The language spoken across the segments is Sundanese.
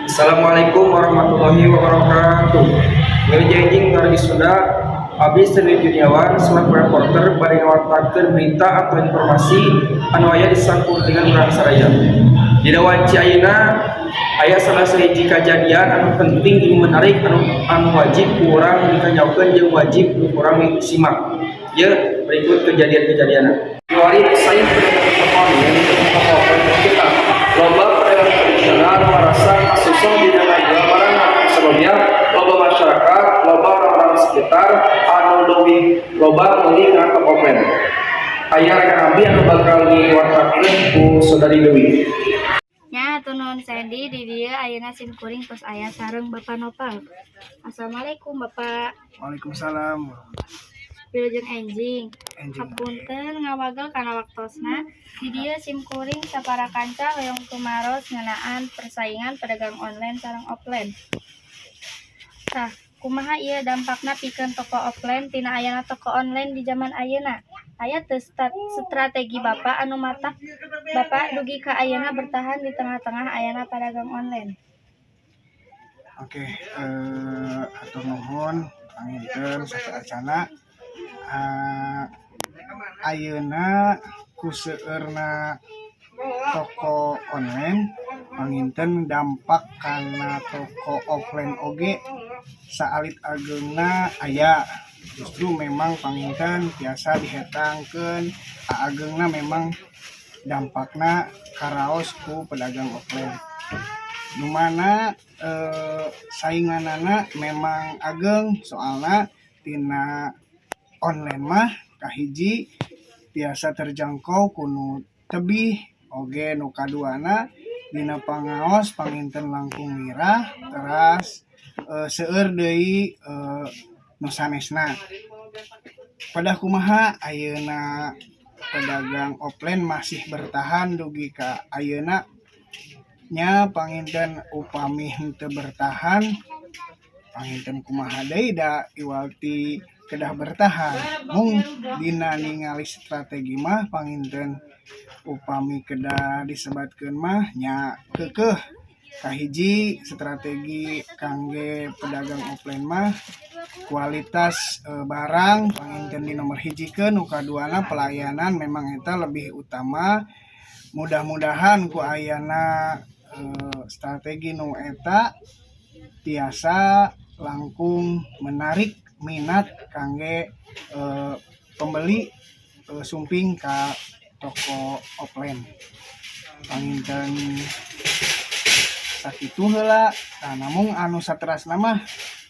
Assalamualaikum warahmatullahi wabarakatuh. Wilujeng enjing wargi Sunda, abdi Seni Juniawan selaku reporter bade ngawartakeun berita atau informasi anu aya di sakulilingan urang sadaya. Dina wanci ayeuna aya salah sahiji kajadian anu penting jeung menarik anu anu wajib ku urang dikanyaokeun jeung wajib ku urang disimak. Ye, berikut kejadian-kejadianna. Kiwari saing pedagang toko online jeung toko offline kita. Loba pedagang tradisional merasa kasusah dina ngajual barang, sebabnya loba masyarakat, loba orang-orang sekitar anu leuwih loba meuli kana toko offline. Aya rekan abdi anu bakal diwartakeun ku Saudari Dewi. Nya, hatur nuhun, Sandy. Di dieu ayeuna sim kuring tos aya sareng Bapak Nopal. Assalamualaikum, Bapak. Waalaikumsalam. Wilujeng enjing. Enjing. Hapunten ngawagel kana waktosna. Di dieu sim kuring sapara kanca hoyong tumaros ngeunaan persaingan pedagang online sareng offline. Tah, kumaha ieu dampakna pikeun toko offline tina ayana toko online di zaman ayeuna? Aya teu strategi Bapak anu matak Bapak dugi ka ayeuna bertahan di tengah-tengah ayana pedagang online? Oke, hatur nuhun panginten sateuacana. Ayeuna ku seueurna toko online, panginten dampak kana toko offline oge saalit ageungna aya. Justru memang panginten tiasa dihetangkeun ageungna memang dampakna karaos ku pedagang offline. Nu mana sainganana memang ageng, soalna tina online mah kahiji tiasa terjangkau ku nu tebih oge, nu kaduana dina pangaos panginten langkung mirah, teras seueur deui nu sanesna. Pada kumaha ayeuna pedagang offline masih bertahan dugi ka ayeuna nya, panginten upami henteu bertahan, panginten kumaha deui, da iwal ti kedah bertahan. Mung dina ningali strategi mah, panginten upami kedah disebatkeun mah nya keukeuh kahiji strategi kangge pedagang offline mah kualitas barang panginten di nomor hijikeun, nu kaduana pelayanan, memang eta lebih utama. Mudah-mudahan ku ayana strategi nu eta tiasa langkung menarik minat kangge pembeli sumping ka toko offline. Panginten sakitu heula. Tah, namung anu saterasna mah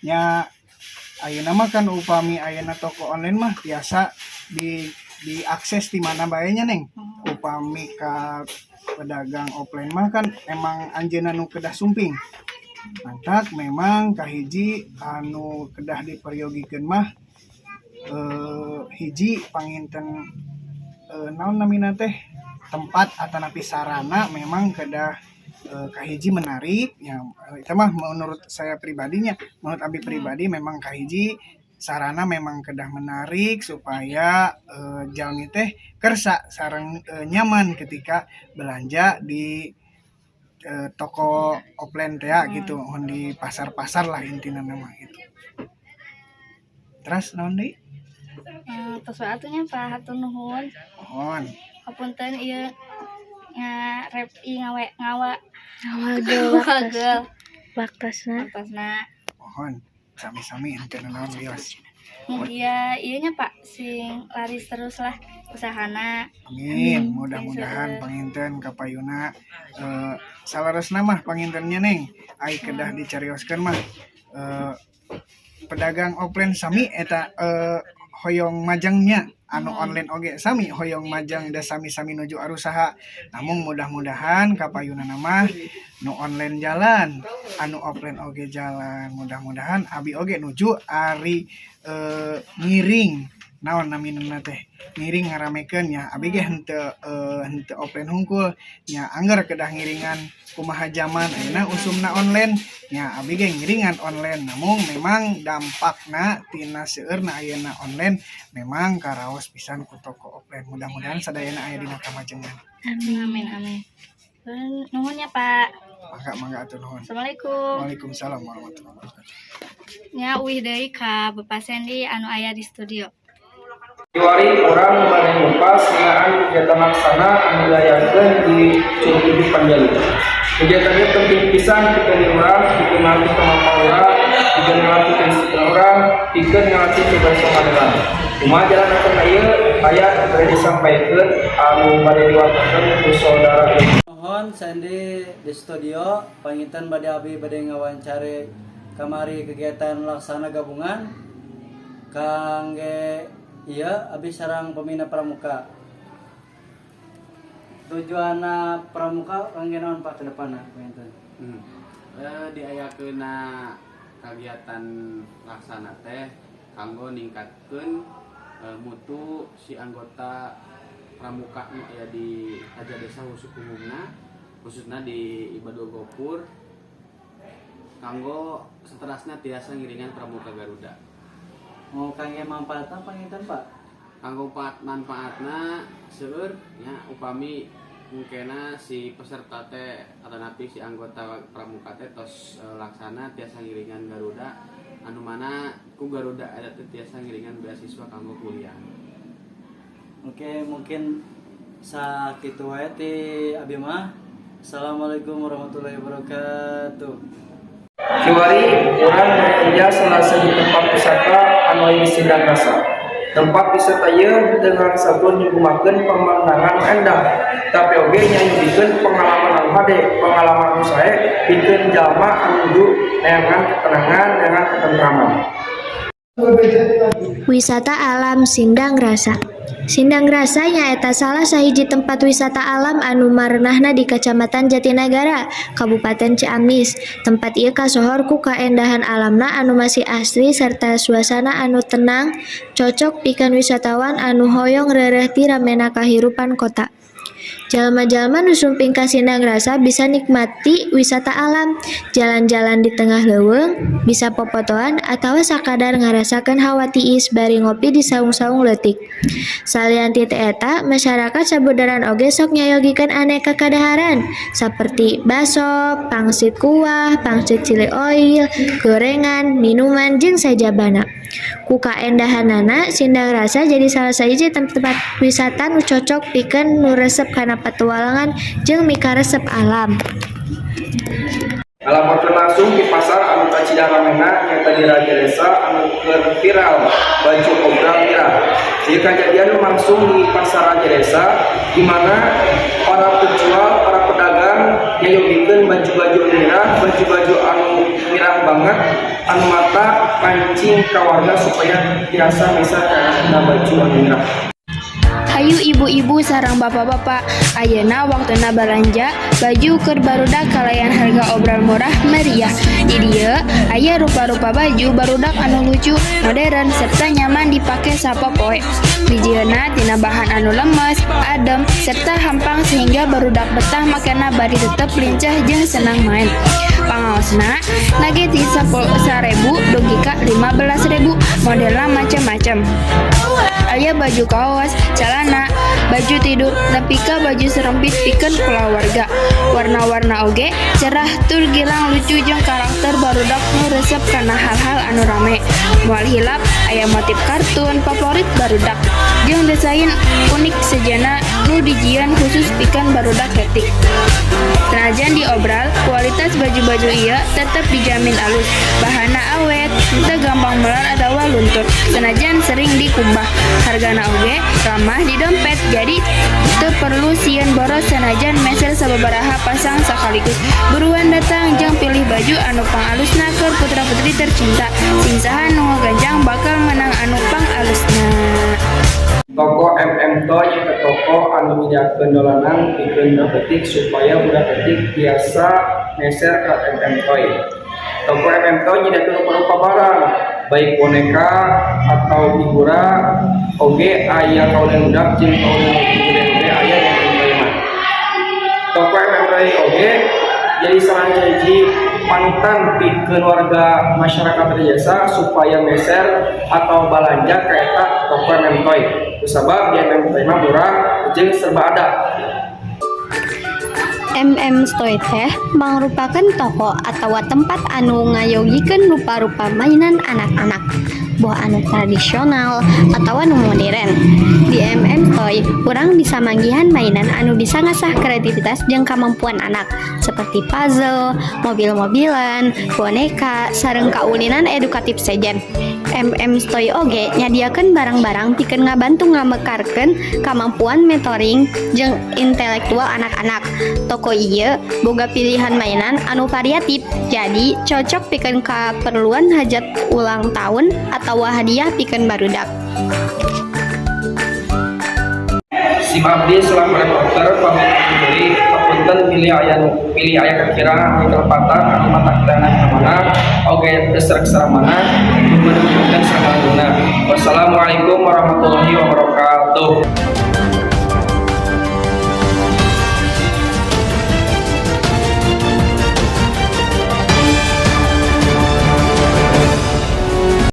nya ayeuna mah kan upami ayeuna toko online mah tiasa diakses di mana bae nya, Neng. Upami ka pedagang offline mah kan emang anjeunna nu kedah sumping, mantak memang kahiji anu kedah diperyogikeun mah hiji panginten naon namina teh, tempat atanapi sarana memang kedah kahiji menarik ya. Itu mah menurut saya pribadinya, menurut abi pribadi memang kahiji sarana memang kedah menarik supaya jalmi teh kersa sareng nyaman ketika belanja di toko offline teh ya, gitu, mun di pasar-pasar lah intina mah gitu. Terus naon deui? Tos wae atuh nya, Pak, hatur nuhun. Mohon. Hapunten ieu ngarep ieu ngawe ngawa Ngawagel. Ngawagel. Waktosna. Waktosna. Mohon, sami-sami, henteu naon, wios. Mugia ieu nya, Pak, sing laris terus lah usahana. Amin, mudah-mudahan panginten kapayuna salaresna mah pangintennya, Neng, ai kedah dicarioskeun mah pedagang offline sami eta hoyong majengnya, anu online oge sami hoyong majeng, da sami-sami nuju arusaha. Namun mudah-mudahan kapayuna mah nu online jalan, anu offline oge jalan. Mudah-mudahan abi oge nuju ari ngiring, naon namina teh, ngiring ngaramekeun nya. Abi ge henteu offline hungkul nya, angger kedah ngiringan kumaha zaman ayeuna usumna online nya, abi ge ngiringan online. Namun memang dampakna tina seueurna ayeuna online memang karaos pisan ku toko offline. Mudah-mudahan sadayana aya dina kamajengan. Amin. Amin, amin. Nuhun ya, Pak. Mangga, mangga atuh, nuhun. Assalamualaikum. Waalaikumsalam warahmatullahi wabarakatuh. Nya, uih deui ka Bapak Sandy anu aya di studio. Kiwari urang bade ngupas ngeunaan kegiatan laksana anu diayakeun di Curug Ijuk Panjalu. Kegiatan ieu penting pisan pikeun urang, pikeun ngalatih kemampuan urang, pikeun ngalatih kedisiplinan urang, pikeun ngalatih kebersamaan urang. Kumaha jalan acara ieu aya bade disampaikeun anu bade diwartakeun ku saudara ieu. Mohon Sandy di studio, panginten bade abi bade ngawancare kamari kegiatan laksana gabungan kangge iya abi sareng pembina pramuka. Tujuanna pramuka kangge naon, Pak, ke depanna panginten? Diayakeunna kagiatan laksana teh kanggo ningkatkeun mutu si anggota pramuka nu aya di Raja Desa khusus umumna, khususna di Ibadul Gopur, kanggo seterasna tiasa ngiringan pramuka Garuda. Mau kangge manfaatna panginten, Pak? Kanggo manfaatna seueur nya, upami mungkinna si peserta teh atanapi si anggota pramuka teh tos laksana tiasa ngiringan Garuda, anu mana ku Garuda eta teh tiasa ngiringan beasiswa kanggo kuliah. Oke, mungkin sakitu wae ti abi mah. Assalamualaikum warahmatullahi wabarakatuh. Kiwari urang bekerja salah satu tempat wisata anu aya di Sindang Rasa. Tempat wisata ieu dengan satu nyuguhkeun pemandangan endah, tapi oge nyayogikeun pengalaman anu hade, pengalaman anu sae pikeun jalma anu nuju neangan ketenangan, neangan ketentraman. Wisata alam Sindang Rasa. Sindang Rasa nyaeta salah sahiji tempat wisata alam anu marenahna di Kacamatan Jatinagara, Kabupaten Ciamis. Tempat ieu kasohor ku kaendahan alamna anu masih asri serta suasana anu tenang, cocok pikeun wisatawan anu hoyong reureuh ti ramena kahirupan kota. Jalma-jalma nu sumping ka Sindang Rasa bisa nikmati wisata alam, jalan-jalan di tengah leuweung, bisa popotoan atawa sakadar ngarasakeun hawa tiis bari ngopi di saung-saung leutik. Salian ti eta, masyarakat sabudaran oge sok nyayogikeun aneka kadaharan saperti baso, pangsit kuah, pangsit chili oil, gorengan, minuman jeung sajabana. Ku kaendahanana, Sindang Rasa jadi salah sahiji tempat wisata nu cocok pikeun nu resep kana patualangan jeung mikaresep alam. Ngalaporkeun langsung di pasar anu kacida ramena nyaeta di Raja Desa anu keur viral baju obral mirah. Ieu kajadian langsung di pasar Raja Desa di mana para penjual, para pedagang nyayogikeun baju-baju mirah, baju-baju anu mirah banget, anu mata pancing ka warga supaya tiasa meser kana baju anu mirah. Hayu ibu-ibu sareng bapak-bapak, ayeuna waktuna balanja baju keur barudak kalayan harga obral murah meriah. Di dieu aya rupa-rupa baju barudak anu lucu, modern, serta nyaman dipake sapopoe. Dijieunna tina bahan anu lemes, adem, serta hampang sehingga barudak betah makena bari tetep lincah jeung senang main. Pangaosna nage ti 1000 dugi ka 15.000, modelna macam-macam. Aya baju kaos, celana, baju tidur, nepi ka baju serempit pikeun kulawarga. Warna-warna oge cerah tur girang, lucu jeung karakter barudak nu resep kana hal-hal anu rame. Moal hilap aya motif kartun favorit barudak jeung desain unik sejenna nu dijieun khusus pikeun barudak leutik. Sanajan diobral, kualitas baju-baju ieu tetep dijamin alus. Bahanna awet, henteu gampang melar atawa luntur sanajan sering dikumbah. Hargana oge ramah di dompet, jadi teu perlu sieun boros sanajan meser sababaraha pasang sakaligus. Buruan datang jeung pilih baju anu pangalusna keur putra-putri tercinta. Sing saha nu ngaganjang bakal menang anu pangalusna. Toko MM Toy nyaeta toko anu nyediakeun dolanan pikeun budak leutik supaya budak leutik tiasa meser ka MM Toy. Toko MM Toy nyediakeun rupa-rupa barang, baik boneka atau figura, oge aya kaulinan budak jeung kaulinan gede oge aya di MM Toy mah. Toko MM Toy oge jadi salah sahiji panutan pikeun warga masyarakat desa supaya meser atau balanja ka eta toko MM Toy. Kusabab di MM Toy mah murah jeung serba ada. MM Toy teh mangrupakeun toko atawa tempat anu ngayogikeun rupa-rupa mainan anak-anak, boh anu tradisional atawa nu modern. Di MM Toy, urang bisa manggihan mainan anu bisa ngasah kreativitas jeung kamampuan anak, seperti puzzle, mobil-mobilan, boneka, sareng kaulinan edukatif sejen. MM Toy oge nyadiakeun barang-barang pikeun ngabantu ngamekarkeun kamampuan motorik jeung intelektual anak-anak. Toko ieu boga pilihan mainan anu variatif, jadi cocok pikeun kaperluan hajat ulang tahun atawa hadiah pikeun barudak. Sim abdi selaku reporter pamit undur diri, hapunten bilih aya kakirangan anu kalepatan anu matak teu mana oge teu sreg sareng mana nuhun punten sareng. Wassalamualaikum warahmatullahi wabarakatuh.